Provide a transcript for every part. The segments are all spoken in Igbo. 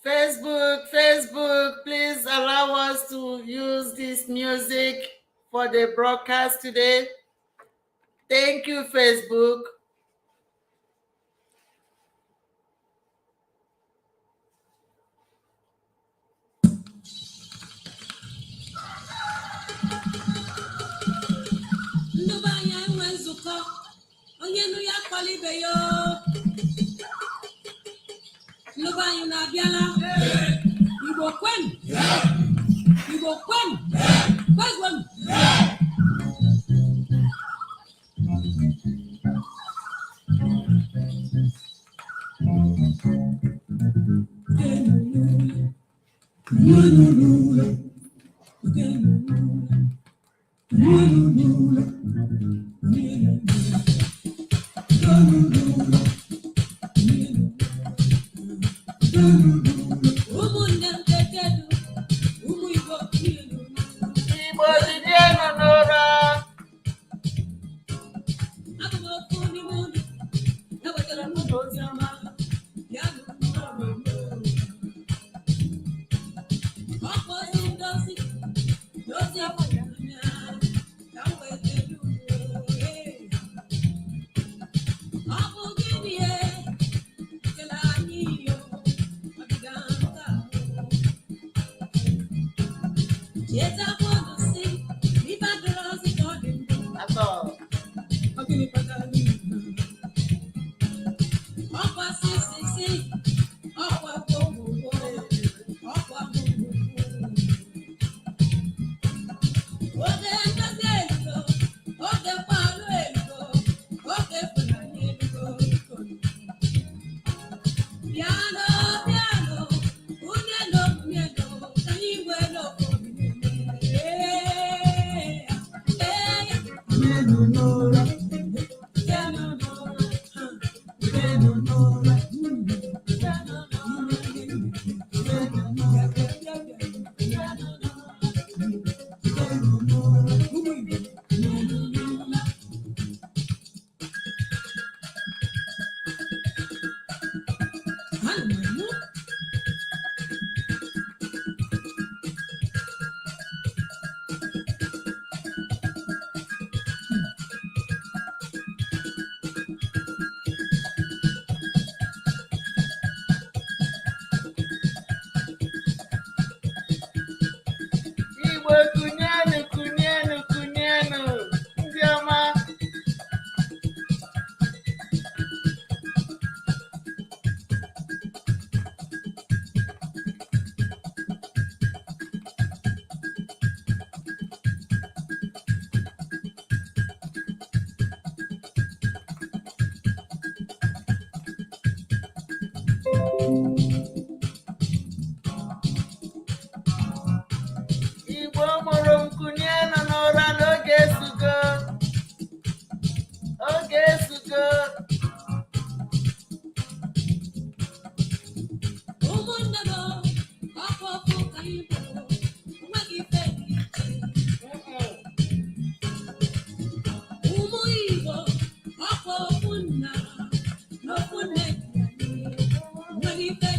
Facebook, Facebook, please allow us to use this music for the broadcast today. Thank you, Facebook. Ndị be anyị enwe nzukọ, onye nụ ya akpọla ibe ya oo. Ndị be anyị na-abịala. Igbo kwenu! Igbo kwenu! Kwezuonu! Ụmụnne m tetenu, ụmụ Igbo niile. Igbo bilienụ n'ụra. Abụ m ofu n'ime unu, ewetara m unu ozi ọma. Bịanụ n'ụlọ m. Ọkwa ozi ndozi, na ozi ịhụnanya, ka m wetara unu. Ee. Ọ bụ gịnị e kele anyị iyo, ọdịda nke ahụ? Chetakwanụ sị, ife adịrọzị ka ọ dị mbụ. Atọ. Ọ gịnị kpatara n'ihi? Ọkwa sisisi, ọkwa gbogbogbò, ọkwa gbogbogbò. Oge ndozi elugo, oge mgbaru elugo, oge ịfụnanya elugo. Bịanụ, bịanụ, unye na omunye nụ, ka anyị nwee n'ofu obi niile. Ee, ee, bịanụ n'ụra, ha. Igbo kunienụ, kunienụ, kunienụ, ndị ọma. Igbo mụrụ m kunienụ n'ụra n'oge ezugo. Oge ezugo. Ụmụnne m, ọkwa ofu ka anyị bụ, onweghị ife dị iche. Mm-mm. Ụmụ Igbo, ọkwa ofu nna na ofu nne dị anyị, onweghị ife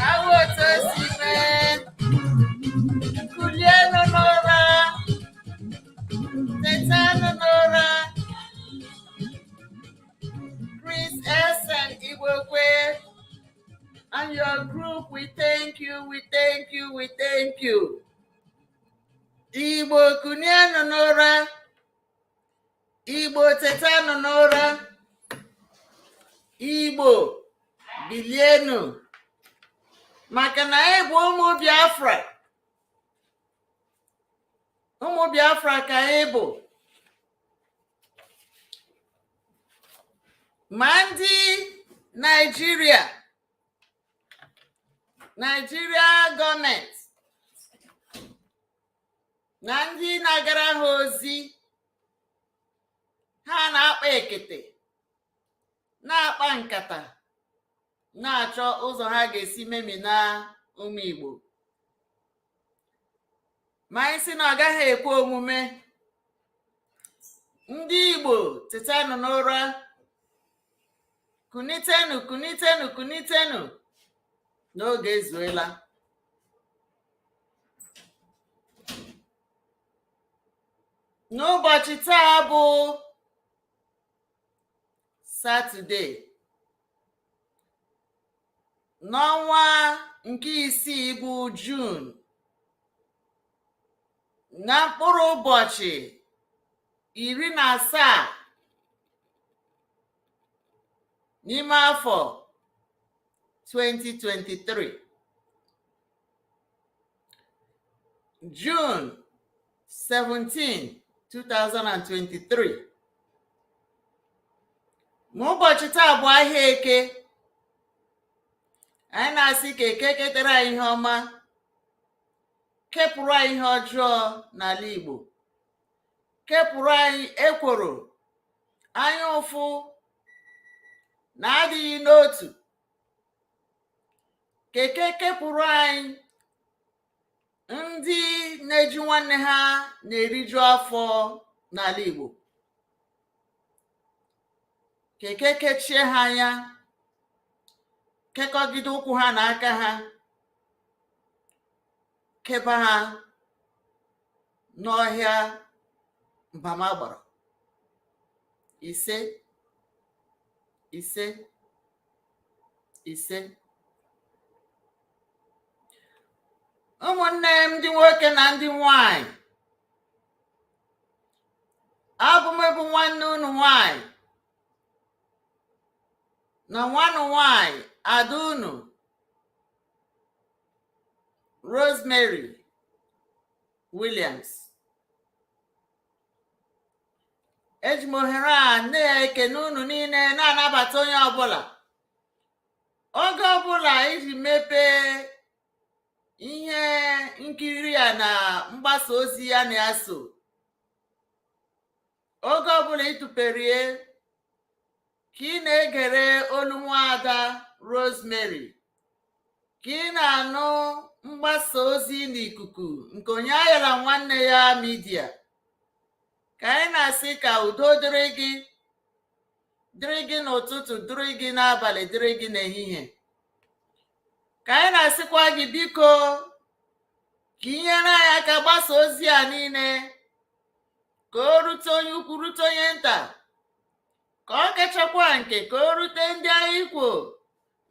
Awụ otu o si mee, kulienụ n'ụra, tetanụ n'ụra. Chris Essen Igbokwe and your group, we thank you, we thank you, we thank you. Igbo, kunienụ n'ụra. Igbo, tetanụ n'ụra. Igbo, bilienụ, maka na anyị bụ ụmụ Biafra. Ụmụ Biafra ka anyị bụ. Ma ndị Naijiria gọọmenti na ndị na-agara ha ozi, ha na-akpa ekete, na-akpa nkata, na-achọ ụzọ ha ga-esi memina ụmụ Igbo. Ma anyị sị na ọ gaghị ekwe omume. Ndị Igbo, tetanụ n'ụra, kunitenụ, kunitenụ, kunitenụ, n'oge ezuela. N'ụbọchị taa bụ Satọde, n'ọnwa nke isii bụ Jun, na mkpụrụ ụbọchị 17 n'ime afọ 2023, June 17, 2023. Ma ụbọchị taa bụ ahịa Eke. Anyị na-asị ka Eke ketere anyị ihe ọma, kepụrụ anyị ihe ọjọọ n'ala Igbo, kepụrụ anyị ekworo, anya ụfụ na adịghị n'otu. Ka Eke kepụrụ anyị ndị na-eji nwanne ha na-eriju afọ n'ala Igbo. Ka Eke kechie ha anya, kekọgide ụkwụ ha na aka ha, keba ha n'ọhịa mbama gbara. Ise, ise, ise. Ụmụnne m ndị nwoke na ndị nwanyị, abụ m bụ nwanne unu nwanyị na nwanne nwanyị, ada unu, Rosemary Williams. Eji m ohere a na-ekene unu niile, na-anabata onye ọbụla. Oge ọbụla iji mepee ihe nkiri a na mgbasa ozi ya na-eso, oge ọbụla ịtụperie ka ị na-egere olu nwaada Rosemary, ka ị na-anụ mgbasa ozi n'ikuku nke onye ayala nwanne ya media, ka anyị na-asị ka udo dịrị gị, dịrị gị n'ụtụtụ, dịrị gị n'abalị, dịrị gị n'ehihie. Ka anyị na-asịkwa gị, biko, ka ị nyere anyị aka gbasa ozi a niile, ka o rute onye ukwu, rute onye nta, ka ọ kachakwa nke ka o rute ndị anyị kwo,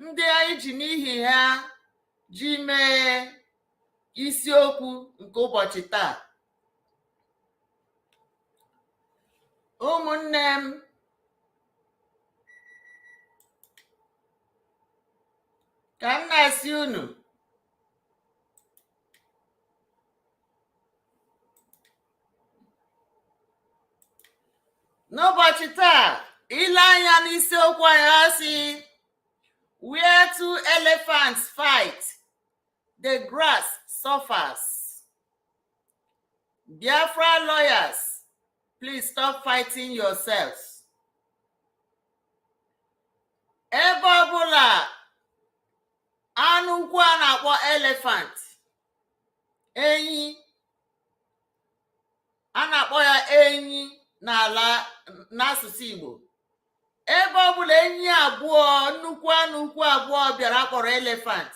ndị anyị ji n'ihi ha ji mee isiokwu nke ụbọchị taa. Ụmụnne m, ka m na-asị unu, n'ụbọchị taa, ile anya n'isiokwu anyị, ha sị, "Where two elephants fight, the grass suffers. Biafra lawyers, please stop fighting yourselves." Ebe ọbụla anụ ukwu a na-akpọ elephant, enyi, n'ala n'asụsụ Igbo. Ebe ọbụla enyi abụọ, nnukwu anụ ukwu abụọ bịara kpọrọ elephant,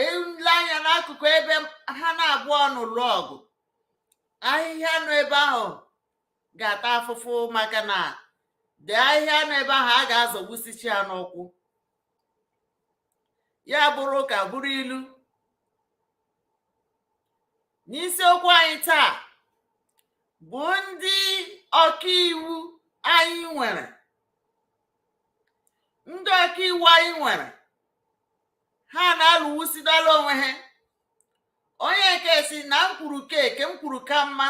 ele anya n'akụkụ ebe ha na-abụọ nụlụ ọgụ, ahịhịa nọ ebe ahụ ga-ata afụfụ, maka na dị ahịhịa nọ ebe ahụ a ga-azọgbusichi ya n'ụkwụ. Ya bụrụ ka bụrụ ilu. N'isiokwu anyị taa bụ ndị ọkaiwu anyị nwere. Ndị ọkaiwu anyị nwere, ha na-alụwusidala onwe ha. Onye nke si na m kwuru ke m kwuru ka mma,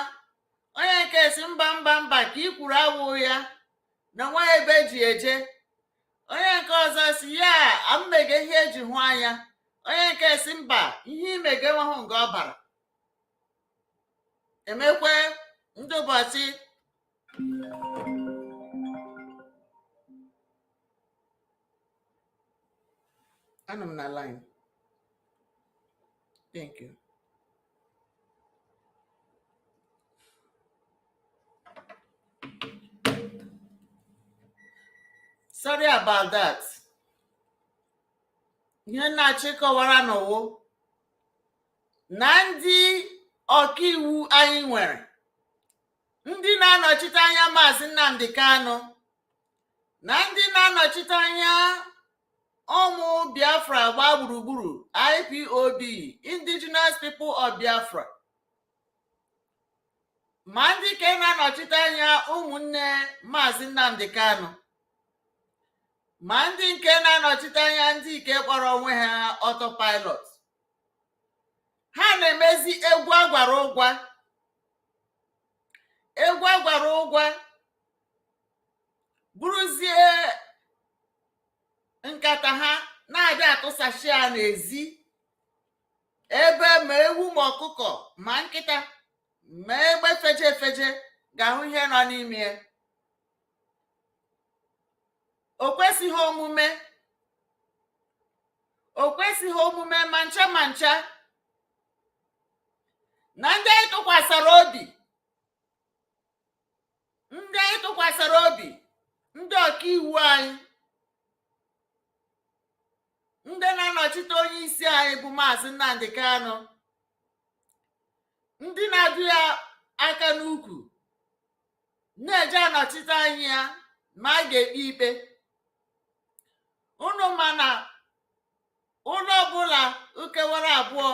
onye nke si mba mba mba, ka ị kwuru awụ ya na onweghị ebe eji eje. Onye nke ọzọ si ya mmege ihe eji hụ anya. Onye nke si mba, ihe imege enweghị nga ọ bara. Emekwe ndị ụbọchị anọ m na line. Thank you. Sorry about that. Ihe na-achọ ịkọwara n'ụwụ na ndị ọkaiwu anyị nwere, ndị na-anọchite anya Maazị Nnamdi Kanu na ndị na-anọchite anya ụmụ Biafra gbaa gburugburu, IPOB, Indigenous People of Biafra, ma ndị ke na-anọchite anya ụmụnne Maazị Nnamdi Kanu, ma ndị nke na-anọchite anya ndị nke kpọrọ onwe ha autopilot, ha na-emezi egwu agwara ụgwa, egwu agwara ụgwa, bụrụzie nkata ha na-abịa atụsachi ya n'ezi, ebe ma ewu ma ọkụkọ ma nkịta ma egbe feje efeje ga-ahụ ihe nọ n'ime ya. O kwesịghị omume, o kwesịghị omume ma ncha ma ncha, na ndị anyị tụkwasara obi, ndị anyị tụkwasara obi, ndị ọkaiwu anyị, ndị na-anọchite onye isi anyị bụ Maazị Nnamdi Kanu, ndị na-adụ ya aka n'ukwu na-eje anọchite anyị ya ma a ga-ekpe ikpe. Unu ma na ụlọ ọbụla ukewara abụọ,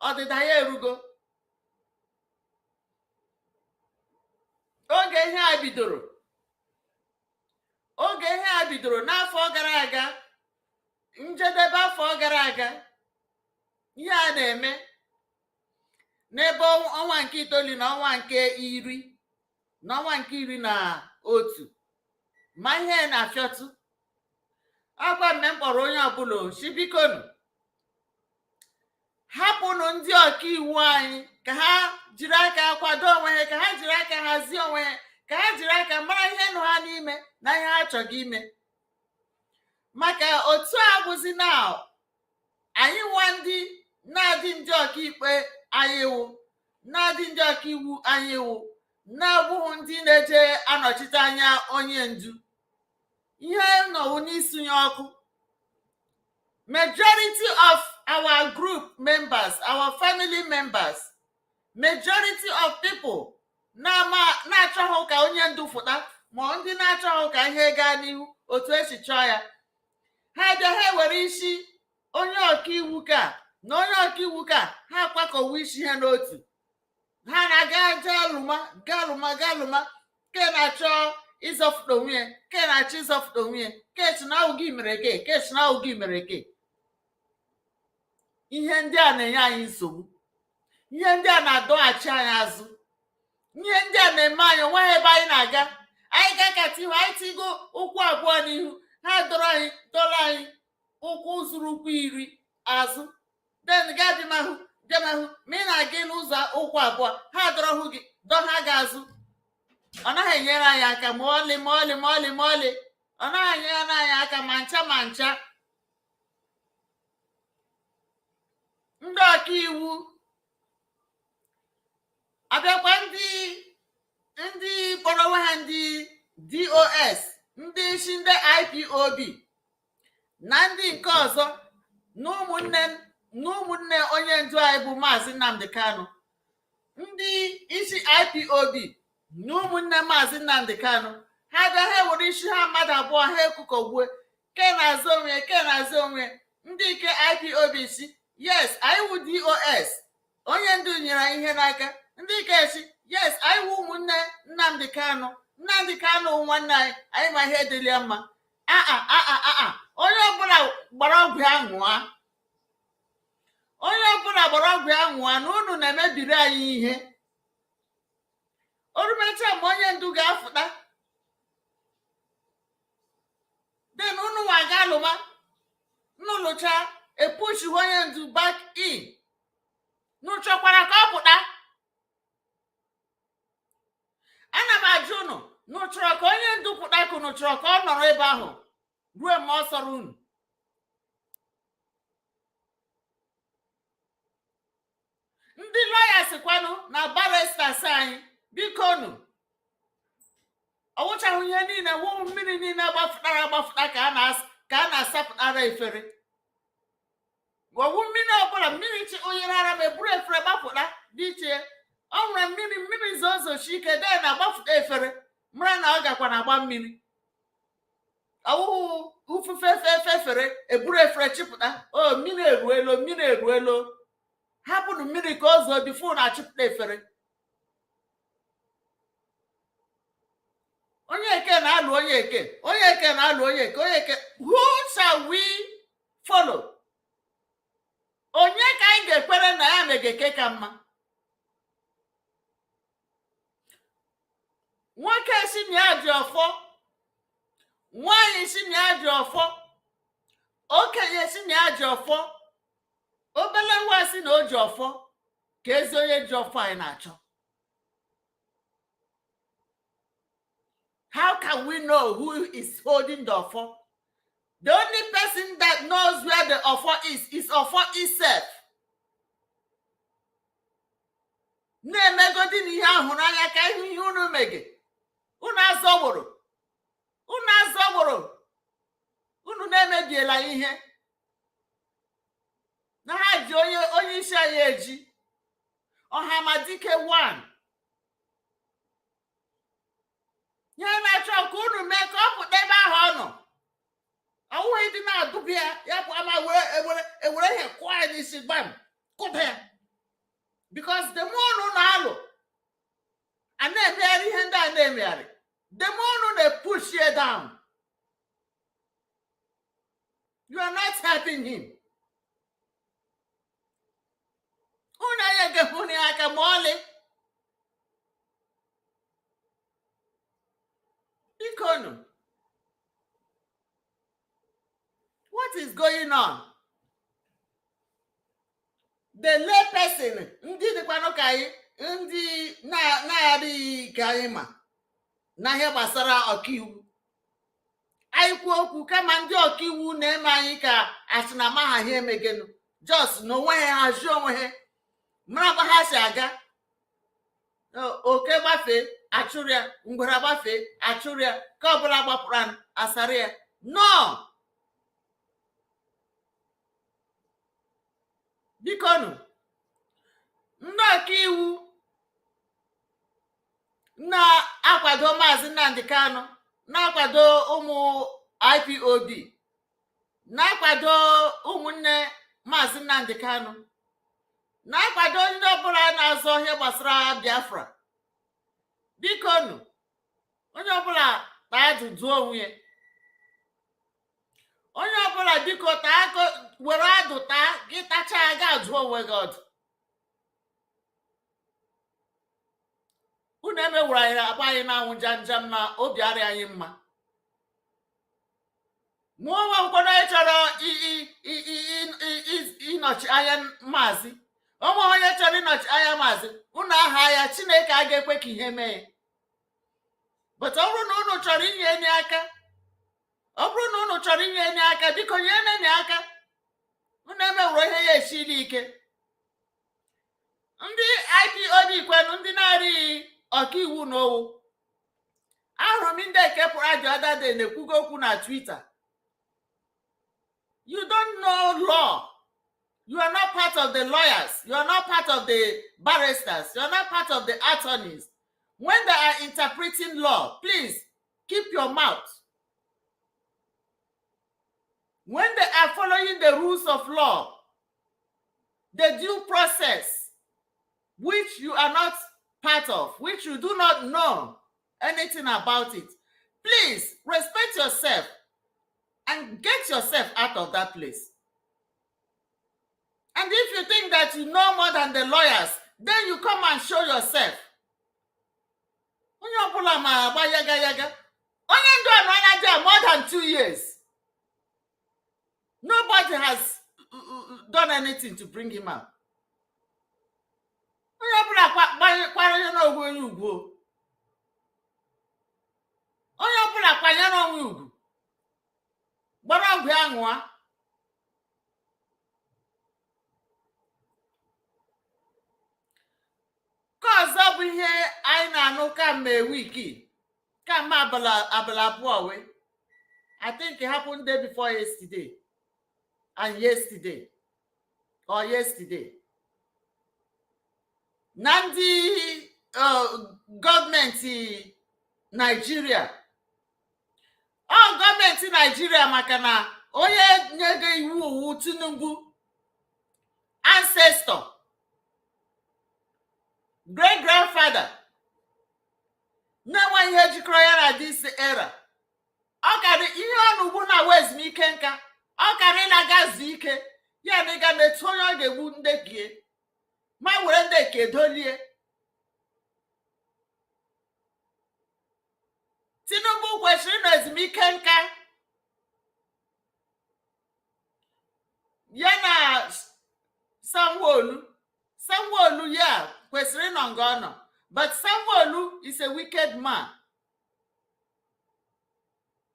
ọdịda ya erugo. Oge ihe a bidoro, oge ihe a bidoro n'afọ gara aga, njedebe afọ gara aga, ihe a na-eme n'ebe ọnwa nke itoolu na ọnwa nke iri na ọnwa nke 11, ma ihe na-afịọtụ akwa mme m kpọrọ onye ọbụla si bikonu hapụnụ ndị ọkaiwu anyị ka ha jiri aka kwado onwe ha, ka ha jiri aka hazie onwe ha, ka ha jiri aka mara ihe nọ ha n'ime na ihe ha chọrọ ime. Maka otu a bụzi na anyị nwa ndị na-adị ndị ọkaikpe anyị wụ, na-adị ndị ọkaiwu anyị wụ, na-abụghị ndị na-eje anọchite anya onye ndu, ihe nọwụ n'isunye ọkụ. Majority of our group members, our family members, majority of people na-ama na-achọghị ka onye ndu fụta, ma ndị na-achọghị ka ihe gaa n'ihu otu esi chọọ ya, ha bịa ha ewere isi onye ọkaiwu ka na onye ọkaiwu ka ha akwakọwa isi ha n'otu, ha na-aga galụma galụma galụma, ke na-achọ ịzọfụta onwe ya, ke na-achọ ịzọfụta onwe ya, ke si na awụ gị mere ke, ke si na awụ gị mere ke. Ihe ndị a na-enye anyị nsogbu, ihe ndị a na-adọghachi anyị azụ, ihe ndị a na-eme anyị onweghị ebe anyị na-aga. Anyị gakata ihu, anyị tigo ụkwụ abụọ n'ihu, ha dọrọ anyị dọrọ anyị ụkwụ zuru ụkwụ 10 azụ. Then ga bịamahụ bịamahụ, ma ị na-aga n'ụzọ ụkwụ abụọ, ha dọrọ hụ gị dọ ha gị azụ. Ọ naghị enyere anyị aka ma ọlị ma ọlị ma ọlị ma ọlị. Ọ naghị enyere anyị aka ma ncha ma ncha. Ndị ọkaiwu abịakwa, ndị Ndị kpọrọ onwe ha ndị DOS, ndị isi ndị IPOB na ndị nke ọzọ na ụmụnne onye ndu anyị bụ Maazị Nnamdi Kanu, ndị isi IPOB na ụmụnne Maazị Nnamdi Kanu, ha bịa, ha ewere isi ha mmadụ abụọ, ha ekukọgbue ke na-azụ onwe, ke na-azụ onwe. Ndị nke IPOB si, "Yes, anyị wụ DOS, onye ndu nyere anyị ihe n'aka." Ndị nke si, "Yes, anyị wụ ụmụnne Nnamdi Kanu, Nnamdi Kanu wụ nwanne anyị, anyị ma ihe dịrị ya mma." Aa aa aa, onye ọbụla gbara ọgwụ ya ṅụa, onye ọbụla gbara ọgwụ ya ṅụa, na unu na-emebiri anyị ihe. Orumecha mgbe onye ndu ga-afụta, then unu nwa ga alụma nnụlụcha epushi onye ndu back in. Nụ chọkwara ka ọ pụta? Ana m ajụ unu, nụ chọrọ ka onye ndu pụta, ka unu chọrọ ka ọ nọrọ ebe ahụ ruo mgbe ọ sọrọ unu? Ndị lawyers kwanụ na barristers anyị, biko nụ, ọwụchahụ ihe niile wụ mmiri niile gbafụtara agbafụta ka a na-asapụtara efere. Ọwụ mmiri ọbụla mmiri chi onye ara ma eburu efere gbapụta dị iche. Ọ nwere mmiri, mmiri zozochi ike dee na agbafụta efere, mara na ọ gakwa na agba mmiri. Ọwụhụ ufufe fefe efere eburu efere chịpụta. O mmiri eruelo, mmiri eruelo. Hapụnụ mmiri ka o zoo before na achịpụta efere. Onye eke na-alụ onye eke, onye eke na-alụ onye eke, onye eke. Who shall we follow? Onye ka anyị ga-ekwere na ya megeke ka mma? Nwoke si na ya dị ọfọ, nwaanyị si na ya dị ọfọ, okenye si na ya dị ọfọ, obele nwa si na o ji ọfọ. Ka ezi onye ji ọfọ anyị na-achọ. How can we know who is holding the ọfọ? The only person that knows where the ọfọ is ọfọ itself. Na-emegodi na ihe ahụrụ anya ka ihu ihe unu mege. Unu azọgboro, unu azọgboro, unu na-emebiela ihe na ha ji onye isi anyị eji ọhamadike 1. Ihe na-achọ ka unu mee ka ọ pụta ebe ahụ ọ nọ, ọwụghị dị na-adụbụ ya, ya bụ ama were ewere ewere ihe kụọ ya n'isi, gbam, kụda ya, because the more unu na-alụ a na-emegharị ihe ndị a na-emegharị, the more unu na-push ya down. You are not helping him. Unu anya ga-ehụ ya aka ma ọlị. Biko, what is going on? The lay person, ndị dịkwanụ ka anyị, ndị na-adịghị ka anyị ma na ihe gbasara ọkaiwu, anyị kwuo okwu kama ndị ọkaiwu na-eme anyị ka asị na amaha ha emegenu, just na onwe ha hazie onwe ha, mara kwa ha si aga. Oke gbafee, achụrụ ya. Ngwere gbafee, achụrụ ya. Ka ọbụla gbapụrụ anụ, asara ya no. Bikonu, ndị ọkaiwu na-akwado Maazị Nnamdi Kanu, na-akwado ụmụ IPOB, na-akwado ụmụnne Maazị Nnamdi Kanu, na-akwado ndị ọbụla na-azọ ihe gbasara Biafra, bikonu, onye ọbụla taa adụdụ onwe ya. Onye ọbụla, biko, taa were adụ taa gị, tachaa ga adụ onwe gị ọdụ. Unu emewuru anyị agba anyị na-anwụ njam na obi arịa anyị mma. Mụ onwe nkwado onye chọrọ ịnọchi anya maazị onwe, onye chọrọ ịnọchi anya maazị unu, aha ya Chineke a ga-ekwe ka ihe mee. But ọ bụrụ na unu chọrọ inye enyi aka, ọ bụrụ na unu chọrọ inye enyi aka, biko nye enyi aka. Unu emewuru ihe ya esili ike. Ndị IPOB kwenu, ndị na-arịghị Ọkaiwu na owu ahụrụ m ndị eke pụrụ the other day na-ekwugo okwu na Twitter. You don't know law. You are not part of the lawyers. You are not part of the barristers. You are not part of the attorneys. When they are interpreting law, please keep your mouth. When they are following the rules of law, the due process, which you are not part of, which you do not know anything about it, please respect yourself and get yourself out of that place. And if you think that you know more than the lawyers, then you come and show yourself. Onye ọbụla ma agba yaga yaga. Onye ndu anọla there more than 2 years. Nobody has done anything to bring him out. Onye ọbụla kwanyere n'onwe onye ugwu. Onye ọbụla kwanyere onwe ugwu. Gbara ọgwụ ya ṅụa. Nke ọzọ bụ ihe anyị na-anụ kamgbe week, kamgbe abalị 2 wee. I think it happened day before yesterday and yesterday or yesterday. Na ndị gọọmenti Naijiria, ọ gọọmenti Naijiria, maka na onye nyego iwu owu Tinubu, ancestor, great grandfather na-enwe ihe jikọrọ ya na this era. Ọ karị ihe ọ na ugbu na wa ezumike nka, ọ karị ịna-aga zuo ike ya na ịga na-etu onye ọ ga-egbu ndekie ma were ndeke dolie. Tinubu kwesịrị ịnọ ezumike nka ya na Sanwo-Olu. Sanwo-Olu ya kwesịrị ịnọ nga ọ nọ, but Sanwo-Olu is a wicked man.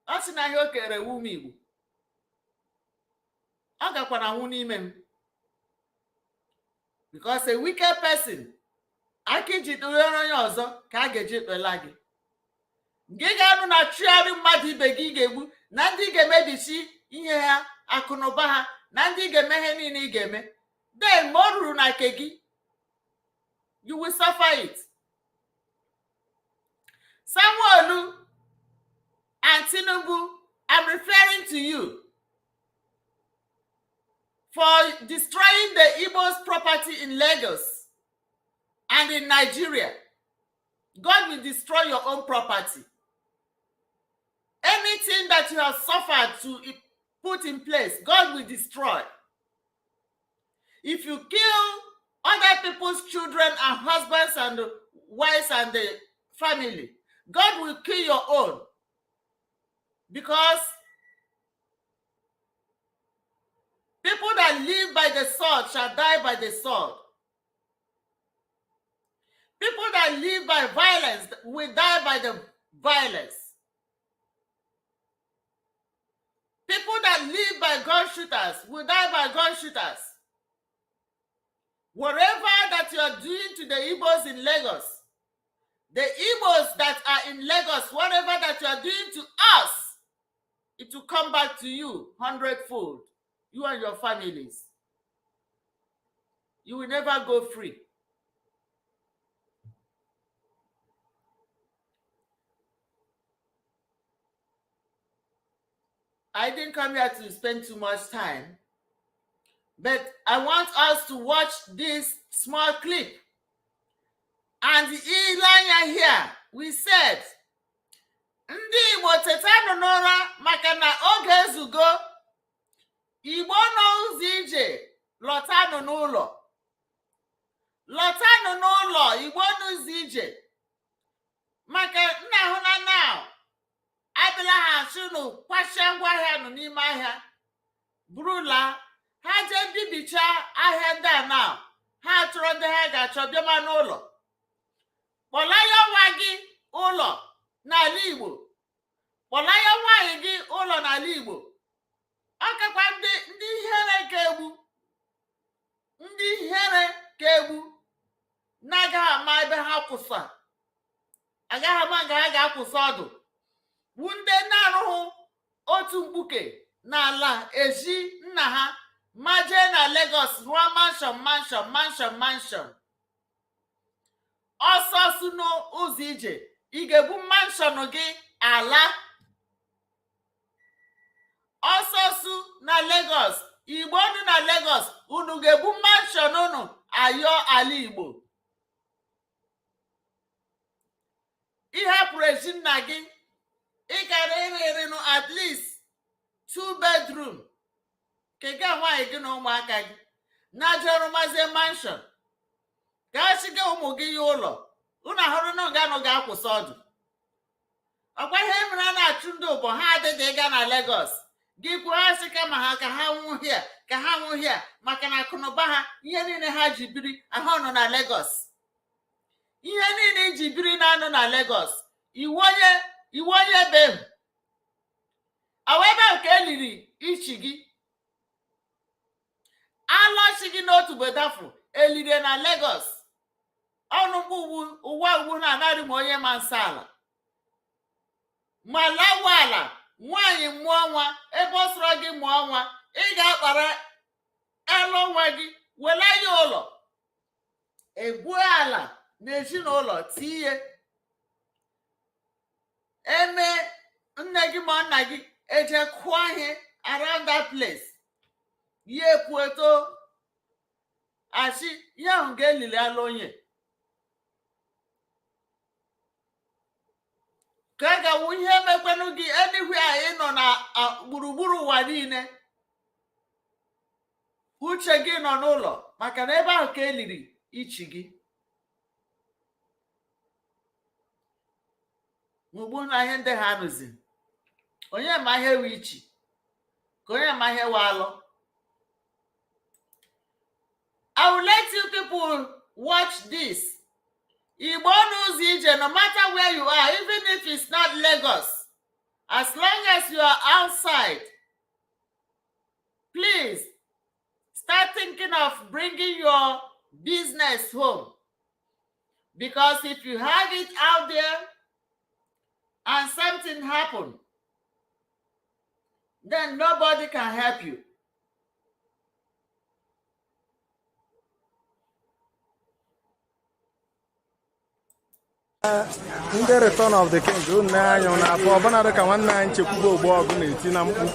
Ọ sị na ihe o kere ewu ụmụ Igbo, ọ gakwara anwụ n'ime m, because a wicked person, aka iji tụghere onye ọzọ ka a ga-eji kpela gị. Gị ga-anụ na chụgharị mmadụ ibe gị ga-egbu na ndị ga-emebichi ihe ha, akụ na ụba ha, na ndị ga-eme ihe niile ị ga-eme. Then ma o ruru na nke gị, you will suffer it. Sanwo-Olu and Tinubu, I'm referring to you for destroying the Igbo's property in Lagos and in Nigeria. God will destroy your own property. Anything that you have suffered to put in place, God will destroy. If you kill other people's children and husbands and wives and the family, God will kill your own. Because people that live by the sword shall die by the sword. People that live by violence will die by the violence. People that live by gun shooters will die by gun shooters. Whatever that you are doing to the Igbos in Lagos, the Igbos that are in Lagos, whatever that you are doing to us, it will come back to you hundredfold, you and your families. You will never go free. I didn't come here to spend too much time, but I want us to watch this small clip. And ile anya here, we said, ndị Igbo, tetanụ n'ụra maka na oge ezugo. Igbo nọ ụzọ ije, lọtanụ n'ụlọ, lọtanụ n'ụlọ. Igbo n'ụzọ ije, maka nna hụ na now abịala ha asị nụ kwachia ngwaahịa nụ n'ime ahịa buru laa. Ha jee bibicha ahịa ndị a na ha chọrọ, ndị ha ga-achọ bịama n'ụlọ. Kpọlaya nwa gị ụlọ n'ala Igbo, kpọlaya nwaanyị gị ụlọ n'ala Igbo. Ọ kakwa ndị ihere ka egbu, ndị ihere ka egbu na-agaghị ama ebe ha kwụsa. Agaghị ama nga ha ga-akwụsị ọdụ wu ndị na-arụghị otu mkpuke n'ala ezi nna ha, ma jee na Lagos rụọ mansion, mansion, mansion, mansion. Ọsọ si n'ụzọ ije, ị ga-ebu mansion gị ala ọsọ su na Lagos. Igbo dị na Lagos, unu ga-ebu mansion unu ayọ ala Igbo? Ịhapụrụ ezi nna gị, ị gara ịrịrịnụ at least two bedroom kega nwaanyị gị na ụmụaka gị na jerụmazie mansion gaa chiga ụmụ gị ya ụlọ. Unu ahụrụ na nga nụ ga-akwụsị ọdụ. Ọkwa ihe mere a na-achụ ndị ụbọ ha adịghị ịga na Lagos gị kwuo, ha sị kama ha ka ha nwụhịa, ka ha nwụhịa, maka na akụnụba ha, ihe niile ha ji biri ahụ nọ na Lagos. Ihe niile iji biri na-anọ na Lagos. Iwu onye, iwu onye ebe awa ebe ahụ ka eliri ichi gị, alọchi gị n'otu bedafụ eliri na Lagos. Ọnụ mgbe uwu ụwa ugbu na-anarị ma onye ma nsọ ala ma lawa ala. Nwaanyị mụọ nwa ebe ọ sọrọ gị mụọ nwa, ị ga-akpara alụ nwa gị wela ya ụlọ, egbuo ala na ezinụlọ tinye eme nne gị ma nna gị eje kụọ ihe around that place, ya epueto asị ihe ahụ ga-elili ala onye ka a gawu. Ihe mekwenụ gị anywhere ị nọ na gburugburu ụwa niile, uche gị nọ n'ụlọ, maka na ebe ahụ ka eliri ichi gị. Ugbu na ihe ndị ha nụzi, onye ma ihe wu ichi, ka onye ma ihe wu alụ. I will let you people watch this. Igbo n'ụzọ ije, no matter where you are, even if it's not Lagos, as long as you are outside, please start thinking of bringing your business home, because if you have it out there and something happen, then nobody can help you. Ndị Return of the King, unu anya n'afọ ọbụla dị ka nwanne anyị Nchekwube Ogbu Ọgụ na-eti na mkpu.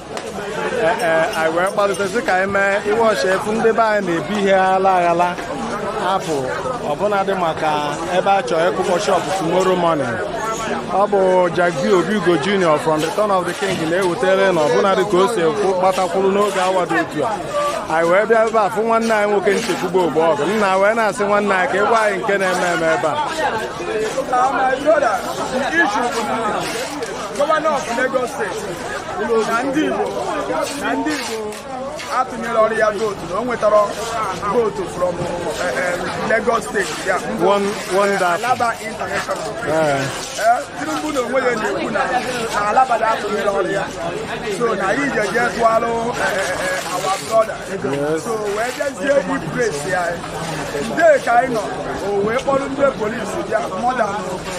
Ee, anyị wee kpalitezi ka anyị mee iwe ọcha efu. Ndị be anyị na-ebu ihe aghala aghala apụ, ọbụla dị maka ebe a chọrọ ịkụkọ shop tomorrow morning. Ọ bụ Jack B. Obi Ugo Junior from Return of the King na-ewutere na ọbụla dị ka o si ekwu gbatakwuru n'oge awa dị otu a. Anyị wee bịa ebe a fụ nwanne anyị nwoke Nchekwube Ogbu Ọgụ. Nna wee na-asị nwanne anyị ka ị gwa anyị nke na-eme eme ebe a. My brother, the issue bụ na governor of Lagos State na ndị Igbo atụnyere ọrụ ya vote, na o nwetara vote from Lagos State ya. Wonderful. Alaba International. Ee. Tinubu na onwe ya na-ekwu na Alaba da atụnyere ọrụ ya, so na anyị je tụalụ our brother. So wee bịazie ipraise ya today ka anyị nọ, o wee kpọrọ ndị polisi bịa, more than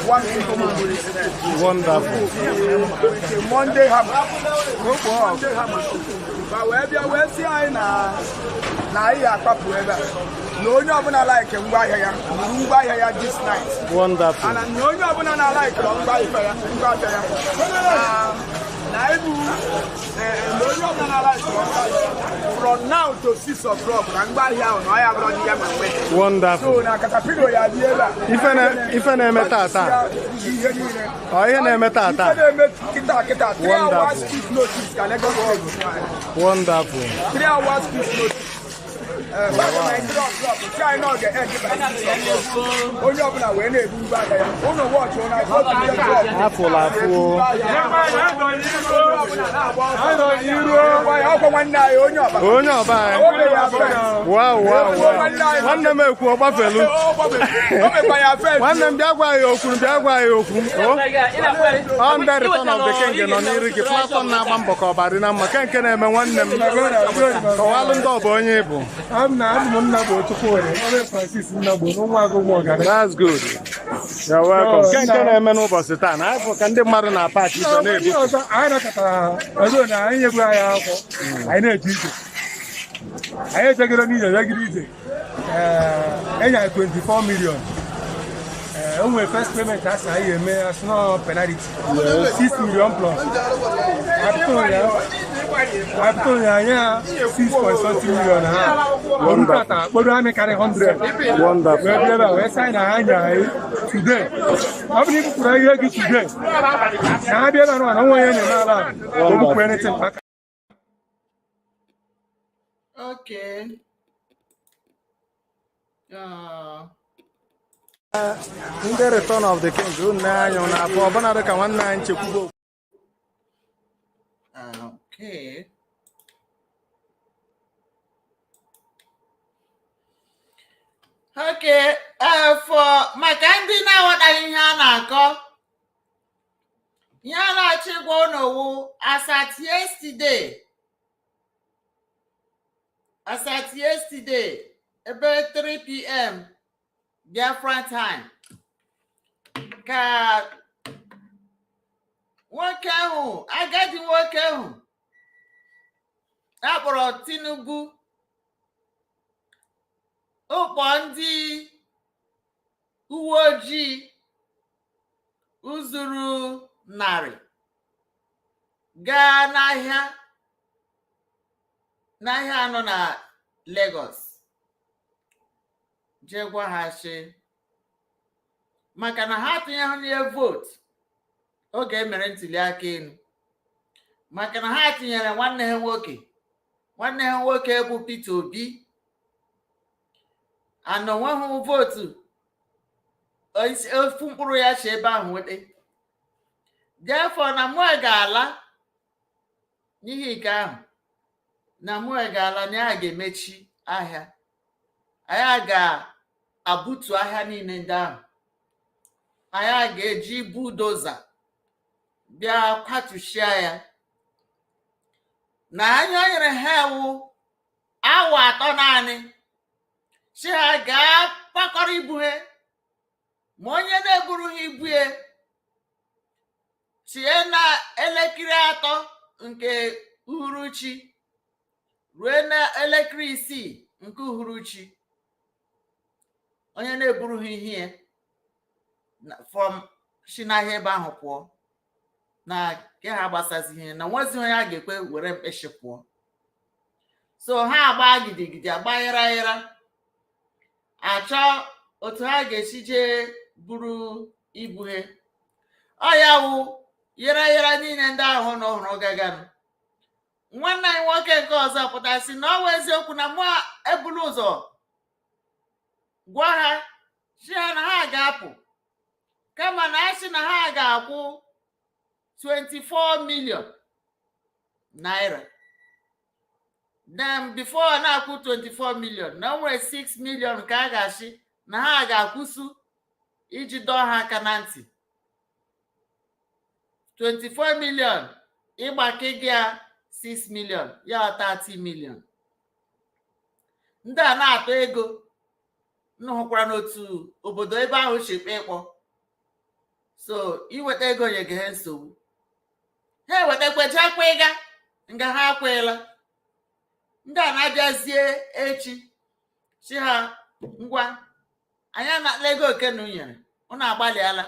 150 policemen with a Monday hammer. Monday hammer. Ma wee bịa wee sị anyị na anyị akpapụ ebe a, na onye ọbụla like ngwaahịa ya buru ngwaahịa ya this night. Ana na onye ọbụla na-alike ngwaahịa ya, ngwaahịa ya na ibu na onye ọbụla na-alike ngwaahịa ya from now to 6 o'clock na ngwaahịa ahụ na ọ ya bụrụ ndị ya ma nwe. So na caterpillar ya dị ebe a. Ife na-eme tata. Ihe niile. Ọ ihe na-eme tata. Ife na-eme kịta kịta, 3 hours quick notice ka Lagos State nyere. 3 hours quick notice. Back by 3 o'clock, nke anyị na ọ ga-end by 6 o'clock. Onye ọbụla wee na-ebu ngwa ahịa ya. Ụnụ watch ụnụ go to the club. Afụla afụ. Ọkwa nwanne anyị onye ọba. Onye ọba anyị. O mere ya first. Wow. Nwanne m ekwu ọgbafelu. O mekwa ya first. Nwanne m, bịa gwa ya okwu, bịa gwa ya okwu. O ọ ndị Return of the King nọ n'iru gị, platform na-agba mbọ ka ọba dị na mma ke nke na-eme. Nwanne m, kọwalụ ndị ọba onye ị bụ. Abụ m Nnagbo Chukwuwere, Ọrụ Francis Nnagbo n'ụmụ agụgụ ọgara. That's good. You're welcome. So, Nke na-eme n'ụbọchị taa na afọ ka ndị mmadụ na-apaki ife Ihe na-ebu. ọzọ anyị nọkọtara ọzọ na anyị nyegbu anyị akwụkwọ, anyị na-eje ije, anyị ejegoro n'ije, jegide ije. Ee, enye anyị 24 million. Ee, o nwere first payment a sị anyị eme as no penalty, 6 million plus. Apụta ụnyaahụ anyị ha 6 point something million, ha orukata kporo amị karị 100. Wonderful. Wee bịa ebe a wee sị na ha nye anyị today. Ọ bụrụ na ị kwuru ihe gị today na ha bịa ebe a nọ na onwe onye na-eme ala a, o bupụ anything aka. Okay. Ndị Return of the King, unu na-anya na afọ ọbụna dị ka nwanne anyị Chekwube. Okay. Okay, for maka ndị na-aghọtaghị ihe a na-akọ, ihe a na-achọ ịgwa unu wụ, as at yesterday ebe 3 p.m. Biafra time, ka nwoke ahụ, agadi nwoke ahụ akpọrọ Tinubu, ụkpọ ndị uwe ojii uzuru 100 gaa n'ahịa anọ na Lagos, jee gwa ha sị maka na ha atụnyeghị vote oge emere ntuli aka elu, maka na ha tinyere nwanne ha nwoke bụ Peter Obi, ana onweghị vote ofu mkpụrụ ya si ebe ahụ nweta. Therefore, na mụ ga-ala n'ihi nke ahụ, na mụ ga-ala, na ya ga-emechi ahịa, anyị ga-abutu ahịa niile ndị ahụ, anyị ga-eji bulldozer bịa kwatushia ya. Na anya o nyere ha ewu awa 3 naanị, si ha gaa kpakọrọ ibu ha, ma onye na-eburu ha ibu ya sie na elekere 3 nke uhuruchi ruo na elekere 6 nke uhuruchi, onye na-eburu ha ihe ya from si n'ahịa ebe ahụ pụọ, na nke ha gbasazi ihe na nwezighị onye a ga-ekwe were mkpịsị pụọ. So ha agba gidigidi, agba yara yara, achọ otu ha ga-esi jee buru ibu ha. Ọ ya wụ yara yara niile ndị ahụ na ọhụrụ gaganụ. Nwanne anyị nwoke nke ọzọ pụtasị na ọ bụ eziokwu na mụ ebulu ụzọ gwa ha si ha na ha ga-apụ, kama na a sị na ha ga-akwụ 24 million naira. Then before na-akwụ 24 million, na o nwere 6 million ka a ga-asị na ha ga-akwụsụ iji dọọ ha aka na ntị. 24 million ịgbake gị ya 6 million, ya 30 million. Ndị a na-atọ ego nnu hụkwara n'otu obodo ebe ahụ si kpe ịkpọ. So iweta ego nyege ha nsogbu, ha ewetakwa akwa ịga nga ha akwela. Ndị a na-abịazie echi si ha, ngwa, anyị anatala ego oke na nyere unu, agbalịala,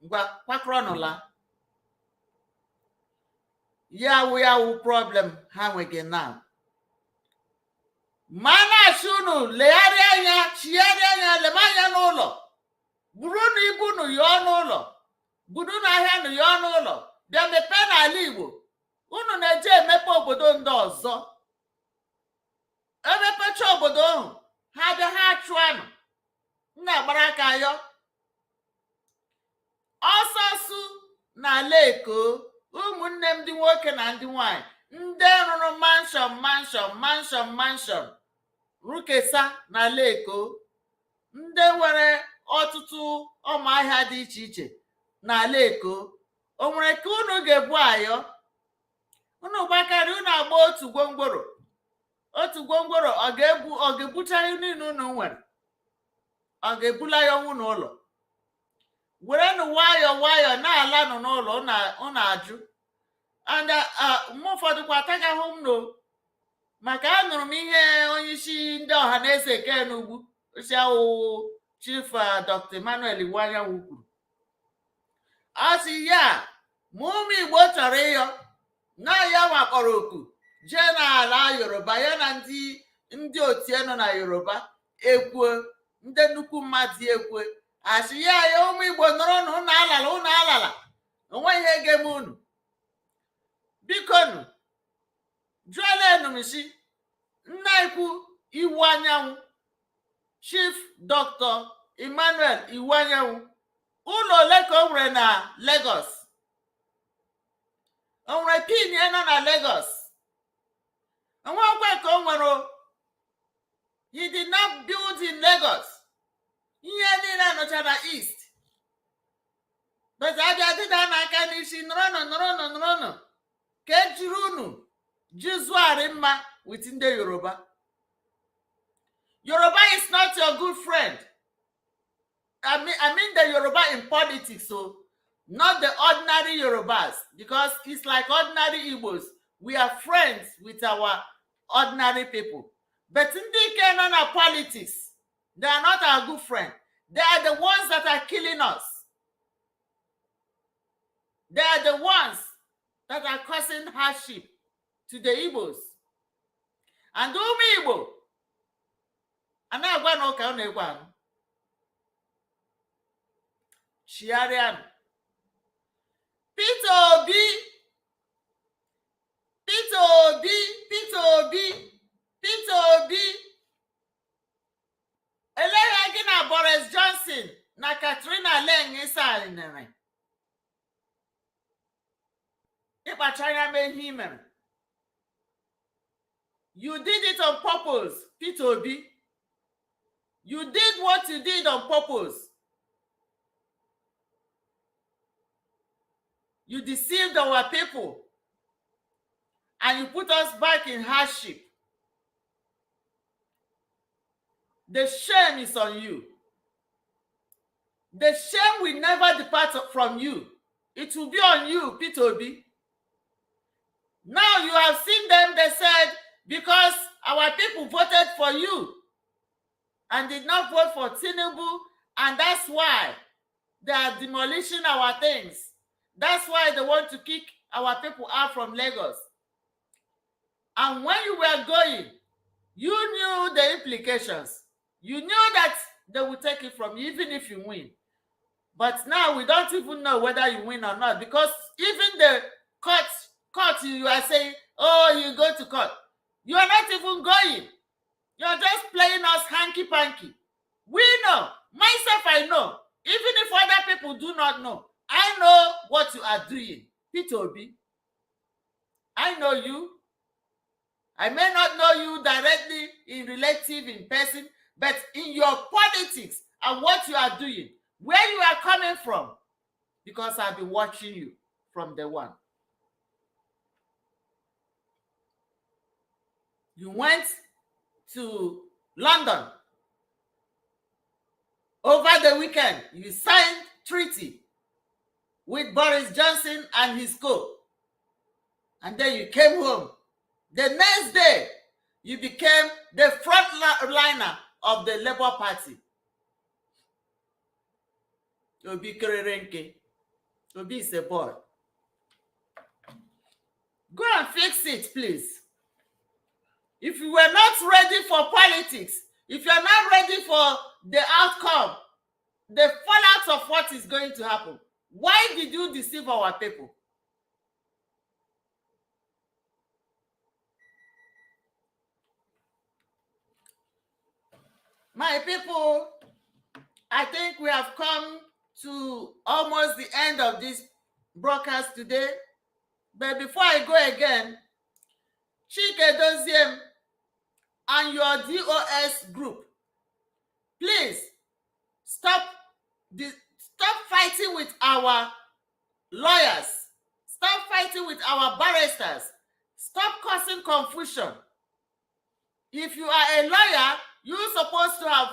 ngwa, kwakọrọnụla ya. Wụ ya wụ problem ha nweghị now. Ma a na-achị unu legharịa anya, chigharịa anya, lema anya n'ụlọ, buru nu ibu unu yọọ n'ụlọ, buru nu ahịa nu yọọ n'ụlọ, bịa mepee n'ala Igbo. Unu na-eje emepe obodo ndị ọzọ, emepecha obodo ahụ, ha bịa ha achụanụ nna agbara aka yọ ọsọsụ n'ala Eko. Ụmụnne m ndị nwoke na ndị nwanyị, ndị rụrụ mansion, mansion, mansion, mansion, rukesa n'ala Eko, ndị nwere ọtụtụ ọma ahịa dị iche iche n'ala Eko, o nwere ka unu ga-ebu ayọ? Unu gbakarị, unu agba otu gwongworo, otu gwongworo ọ ga-ebu, ọ ga-ebucha ihe niile unu nwere? Ọ ga-ebula ya ọnwụ n'ụlọ? Werenụ nwayọọ nwayọọ na-alanụ n'ụlọ ụnụ ajụ. And mgbe ụfọdụ kwa atagahụ m no maka anụrụ m ihe onye isi ndị ọha na eze nke Enugwu awụ Chief Dr. Emmanuel Iwuanyanwu kwuru. Ọ sị ya ma ụmụ Igbo chọrọ ịyọ na ya wakpọrọ oku jee n'ala Yoruba, ya na ndị otie nọ na Yoruba ekwuo, ndị nnukwu mmadụ ekwe, asị ya ya ụmụ Igbo nọrọ na ụnụ alala, ụnụ alala, onwe ihe ga-eme unu. Bikonu, jụọla enumisi nna ikwu Iwuanyanwu, Chief Dr. Emmanuel Iwuanyanwu, ụlọ ole ka o nwere na Lagos? O nwere pin ya nọ na Lagos? Onwekwe ka o nwere. He did not build in Lagos. Ihe niile nọcha na East, but abịa dịda n'aka n'isi, nọrọnụ, nọrọnụ, nọrọnụ, ka ejiri unu jizuarị mma with ndị Yoruba. Yoruba is not your good friend. I mean the Yoruba in politics, so not the ordinary Yorubas, because it's like ordinary Igbos. We are friends with our ordinary people. But ndị ike nọ na politics, they are not our good friend. They are the ones that are killing us. They are the ones that are causing hardship to the Igbos. And ụmụ Igbo, a na-agwa na ụka ọ na-ekwe anụ. Chigharịanụ. Peter Obi, Peter Obi, Peter Obi, Peter Obi, eleghị gị na Boris Johnson na Catriona Laing ịsanere ịkpacha anya mee ihe i mere. You did it on purpose, Peter Obi. You did what you did on purpose. You deceived our people and you put us back in hardship. The shame is on you. The shame will never depart from you. It will be on you, Peter Obi. Now you have seen them, they said, because our people voted for you and did not vote for Tinubu, and that's why they are demolishing our things. That's why they want to kick our people out from Lagos. And when you were going, you knew the implications. You knew that they will take it from you, even if you win. But now we don't even know whether you win or not, because even the court, you are saying, oh, you go to court. You are not even going. You're just playing us hanky panky. We know. Myself, I know. Even if other people do not know, I know what you are doing. Peter Obi. I know you. I may not know you directly in relative in person, but in your politics and what you are doing, where you are coming from, because I've been watching you from the one. You went to London over the weekend. You signed treaty with Boris Johnson and his co. And then you came home. The next day, you became the front liner of the Labour Party. Obi Kererenke. Obi is a boy. Go and fix it, please. If you were not ready for politics, if you are not ready for the outcome, the fallout of what is going to happen, why did you deceive our people? My people, I think we have come to almost the end of this broadcast today. But before I go again, Chike Doziem and your DOS group, please stop fighting with our lawyers. Stop fighting with our barristers. Stop causing confusion. If you are a lawyer, you're supposed to have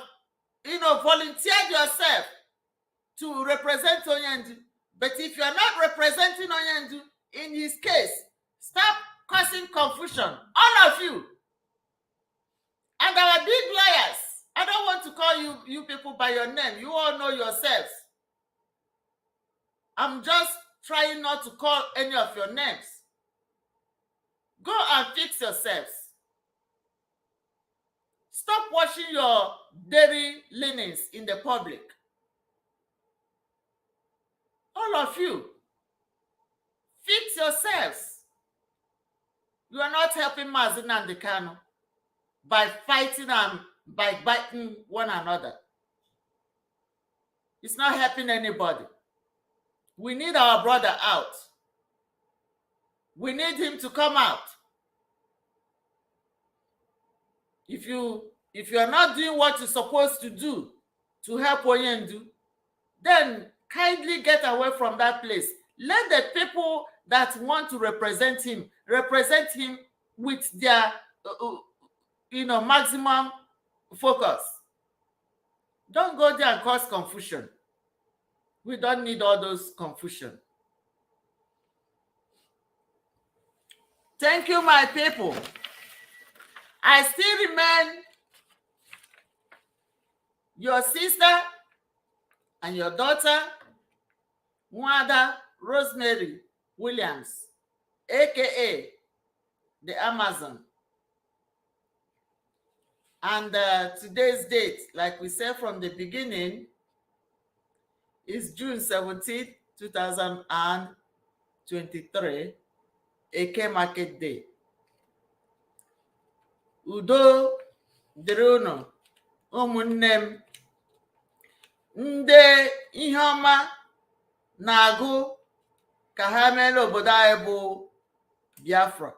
volunteered yourself. to represent Onyendu. But if you are not representing Onyendu in his case, stop causing confusion. All of you. And our big lawyers, I don't want to call you people by your name. You all know yourselves. I'm just trying not to call any of your names. Go and fix yourselves. Stop washing your dirty linens in the public. All of you, fix yourselves. You are not helping Mazi Nnamdi Kanu by fighting and by biting one another. It's not helping anybody. We need our brother out. We need him to come out. If you are not doing what you're supposed to do to help Onyendu, then kindly get away from that place. Let the people that want to represent him with their maximum focus. Don't go there and cause confusion. We don't need all those confusion. Thank you, my people. I still remain your sister and your daughter, Nwada Rosemary Williams, aka the Amazon. And today's date, like we said from the beginning, is June 17th, 2023, Eke Market Day. Udo dịrị unu, ụmụnne m, ndị ihe ọma na-agụ ka ha meela obodo anyị bụ Biafra.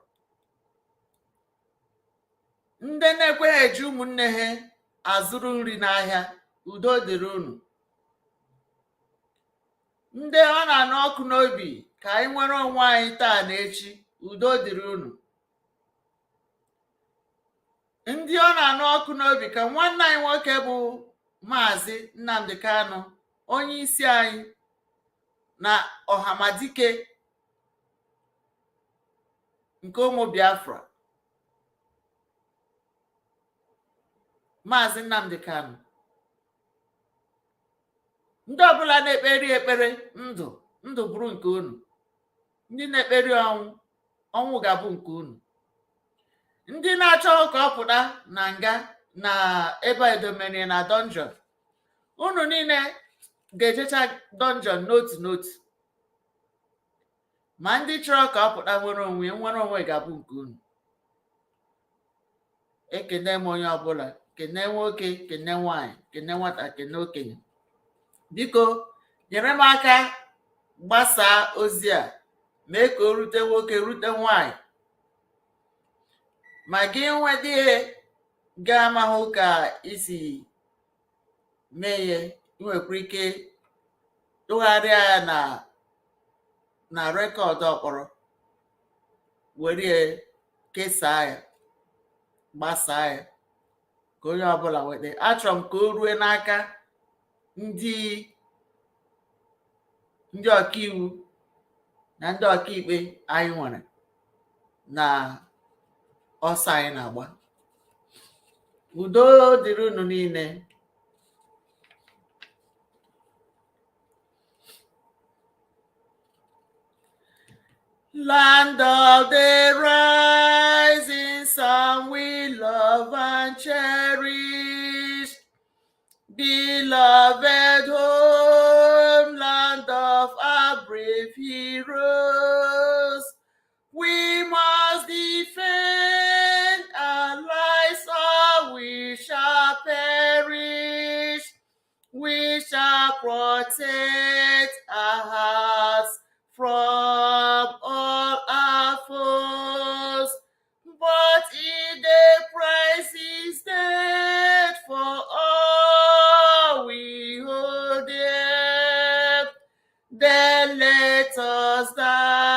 Ndị na-ekweghị eji ụmụnne ha azụrụ nri n'ahịa, udo dịrị unu. Ndị ọ na-anụ ọkụ n'obi ka anyị nwere onwe anyị taa na echi, udo dịrị unu. Ndị ọ na-anụ ọkụ n'obi ka nwanne anyị nwoke bụ Maazị Nnamdi Kanu, onye isi anyị na Ọhamadike nke ụmụ Biafra, Maazị Nnamdi Kanu. Ndị ọbụla na-ekperi ekpere ndụ, ndụ bụrụ nke unu. Ndị na-ekperi ọnwụ, ọnwụ ga-abụ nke unu. Ndị na-achọghị ka ọ pụta na nga na ebe edomere na dungeon, unu niile ga-ejecha dungeon n'otu n'otu. Ma ndị chọrọ ka ọ pụta nwere onwe, nwere onwe ga-abụ nke unu. Ekene m onye ọbụla, kene nwoke, kene nwanyị, kene nwata, kene okenye. Biko nyere m aka gbasaa ozi a, mee ka o rute nwoke, rute nwanyị. Ma gị nweta ihe ga-amahụ ka isi mee ihe, ị nwekwara ike tụgharịa ya na record ọkpọrọ, were ya kesaa ya, gbasaa ya ka onye ọbụla nweta. Achọrọ m ka o rue n'aka ndị ọkaiwu na ndị ọkaikpe anyị nwere na ọsọ anyị na-agba. Udo dịrị unu niile. Land of the rising sun, we love and cherish. Beloved homeland of our brave heroes. We must defend our lives or we shall perish. We shall protect our hearts from all our foes. But if the price is death for all we hold dear, then let us die.